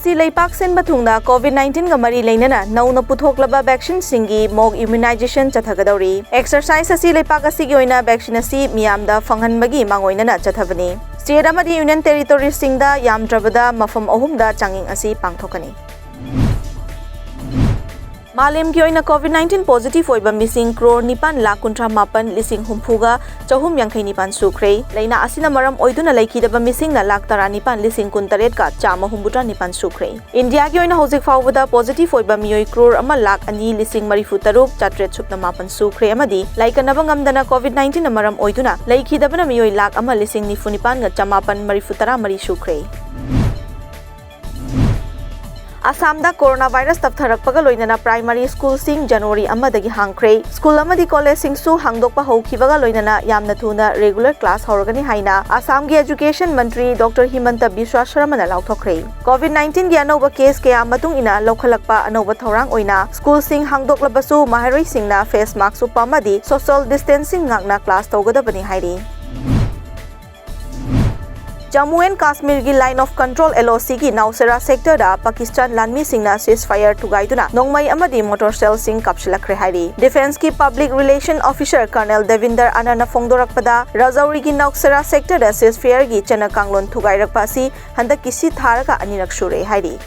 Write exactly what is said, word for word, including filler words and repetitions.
ꯁꯤ ꯂꯩꯄꯥꯛ ꯁꯤꯟꯕ ꯊꯨꯡꯅ COVID nineteen ꯒ ꯃꯔꯤ ꯂꯩꯅꯅ ꯅꯧꯅ ꯄꯨꯊꯣꯛꯂꯕ vaccine ꯁꯤꯡꯒꯤ mock immunization ꯆꯠꯊꯒꯗꯧꯔꯤ꯫ Exercise ꯑꯁꯤ ꯂꯩꯄꯥꯛ ꯑꯁꯤꯒꯤ ꯑꯣꯏꯅ vaccine ꯑꯁꯤ ꯃꯤꯌꯥꯝꯗ ꯐꯪꯍꯟꯕꯒꯤ ꯃꯥꯡꯑꯣꯏꯅꯅ ꯆꯠꯊꯕꯅꯤ꯫ State ꯑꯃꯗꯤ Union Territory ꯁꯤꯡꯗ ꯌꯥꯝꯗ꯭ꯔꯕꯗ ꯃꯐꯝ ꯑꯍꯨꯝꯗ ꯆꯥꯡꯌꯦꯡ ꯑꯁꯤ ꯄꯥꯡꯊꯣꯛꯀꯅꯤ꯫ ꯃꯥꯂꯦꯝꯒꯤ ꯑꯣꯏꯅ COVID nineteen positive ꯑꯣꯏꯕ ꯃꯤꯁꯤꯡ ꯀ꯭ꯔꯣꯔ ꯅꯤꯄꯥꯟ ꯂꯥꯈ ꯀꯨꯟꯊ꯭ꯔꯥ ꯃꯥꯄꯟ ꯂꯤꯁꯤꯡ ꯍꯨꯝꯐꯨꯒ ꯆꯍꯨꯝ ꯌꯥꯡꯈꯩ ꯅꯤꯄꯥꯟ ꯁꯨꯈ꯭ꯔꯦ꯫ ꯂꯥꯏꯅꯥ ꯑꯁꯤꯅ ꯃꯔꯝ ꯑꯣꯏꯗꯨꯅ ꯂꯩꯈꯤꯗꯕ ꯃꯤꯁꯤꯡꯅ ꯂꯥꯈ ꯇꯔꯥꯅꯤꯄꯥꯟ ꯂꯤꯁꯤꯡ ꯀꯨꯟꯇꯔꯦꯠꯀ ꯆꯥꯝꯃ ꯍꯨꯝꯐꯨꯇꯔꯥ ꯅꯤꯄꯥꯟ ꯁꯨꯈ꯭ꯔꯦ꯫ ꯏꯟꯗꯤꯌꯥꯒꯤ ꯑꯣꯏꯅ ꯍꯧꯖꯤꯛ ꯐꯥꯎꯕꯗ positive ꯑꯣꯏꯕ ꯃꯤꯑꯣꯏ ꯀ꯭ꯔꯣꯔ ꯑꯃ ꯂꯥꯈ ꯑꯅꯤ ꯂꯤꯁꯤꯡ ꯃꯔꯤꯐꯨ ꯇꯔꯨꯛ ꯆꯥꯇ꯭ꯔꯦꯠ ꯁꯨꯞꯅ ꯃꯥꯄꯟ ꯁꯨꯈ꯭ꯔꯦ ꯑꯃꯗꯤ ꯂꯥꯏꯀꯠꯅꯕ ꯉꯝꯗꯅ COVID nineteen ꯅ ꯃꯔꯝ ꯑꯣꯏꯗꯨꯅ ꯂꯩꯈꯤꯗꯕꯅ ꯃꯤꯑꯣꯏ ꯂꯥꯈ ꯑꯃ ꯂꯤꯁꯤꯡ ꯅꯤꯐꯨ ꯅꯤꯄꯥꯟꯒ ꯆꯃꯥꯄꯟ ꯃꯔꯤꯐꯨ ꯇꯔꯥ ꯃꯔꯤ ꯁꯨꯈ꯭ꯔꯦ꯫ ꯑꯁꯥꯝꯗ ꯀꯣꯔꯣꯅꯥ ꯚꯥꯏꯔꯁ ꯇꯞꯊꯔꯛꯄꯒ ꯂꯣꯏꯅꯅ ꯄ꯭ꯔꯥꯏꯃꯔꯤ ꯁ꯭ꯀꯨꯜꯁꯤꯡ ꯖꯅꯋꯥꯔꯤ ꯑꯃꯗꯒꯤ ꯍꯥꯡꯈ꯭ꯔꯦ꯫ ꯁ꯭ꯀꯨꯜ ꯑꯃꯗꯤ ꯀꯣꯂꯦꯖꯁꯤꯡꯁꯨ ꯍꯥꯡꯗꯣꯛꯄ ꯍꯧꯈꯤꯕꯒ ꯂꯣꯏꯅꯅ ꯌꯥꯝꯅ ꯊꯨꯅ regular class ꯍꯧꯔꯒꯅꯤ ꯍꯥꯏꯅ ꯑꯁꯥꯝꯒꯤ education ꯃꯟꯇ꯭ꯔꯤ ꯗꯣꯛꯇꯔ ꯍꯤꯃꯟꯇ ꯕꯤꯁ꯭ꯋ ꯁꯔꯃꯅ ꯂꯥꯎꯊꯣꯛꯈ꯭ꯔꯦ꯫ COVID nineteen ꯒꯤ ꯑꯅꯧꯕ case ꯀꯌꯥ ꯃꯇꯨꯡ ꯏꯟꯅ ꯂꯧꯈꯠꯂꯛꯄ ꯑꯅꯧꯕ ꯊꯧꯔꯥꯡ ꯑꯣꯏꯅ ꯁ꯭ꯀꯨꯜꯁꯤꯡ ꯍꯥꯡꯗꯣꯛꯂꯕꯁꯨ ꯃꯍꯩꯔꯣꯏꯁꯤꯡꯅ face mask ꯎꯞꯄ ꯑꯃꯗꯤ social distancing ꯉꯥꯛꯅ class ꯇꯧꯒꯗꯕꯅꯤ ꯍꯥꯏꯔꯤ꯫ ꯖꯝꯃꯨ ꯑꯦꯟ ꯀꯥꯁꯃꯤꯔꯒꯤ Line of Control, LOC ꯒꯤ ꯅꯥꯎꯁꯦꯔꯥ sector ꯗ ꯄꯥꯀꯤꯁꯇꯥꯟ ꯂꯥꯟꯃꯤꯁꯤꯡꯅ ceasefire ꯊꯨꯒꯥꯏꯗꯨꯅ ꯅꯣꯡꯃꯩ ꯑꯃꯗꯤ motor shell ꯁꯤꯡ ꯀꯥꯞꯁꯤꯜꯂꯛꯈ꯭ꯔꯦ ꯍꯥꯏꯔꯤ꯫ Defence ꯀꯤ public relation officer Colonel ꯗꯦꯕꯤꯟꯗꯔ ꯑꯅꯟꯅ ꯐꯣꯡꯗꯣꯔꯛꯄꯗ, ꯔꯖꯧꯔꯤꯒꯤ ꯅꯥꯎꯁꯦꯔꯥ sector ꯗ ceasefire ꯒꯤ ꯆꯠꯅ ꯀꯥꯡꯂꯣꯟ ꯊꯨꯒꯥꯏꯔꯛꯄ ꯑꯁꯤ ꯍꯟꯗꯛꯀꯤ ꯁꯤ ꯊꯥꯔꯒ ꯑꯅꯤꯔꯛ ꯁꯨꯔꯦ ꯍꯥꯏꯔꯤ꯫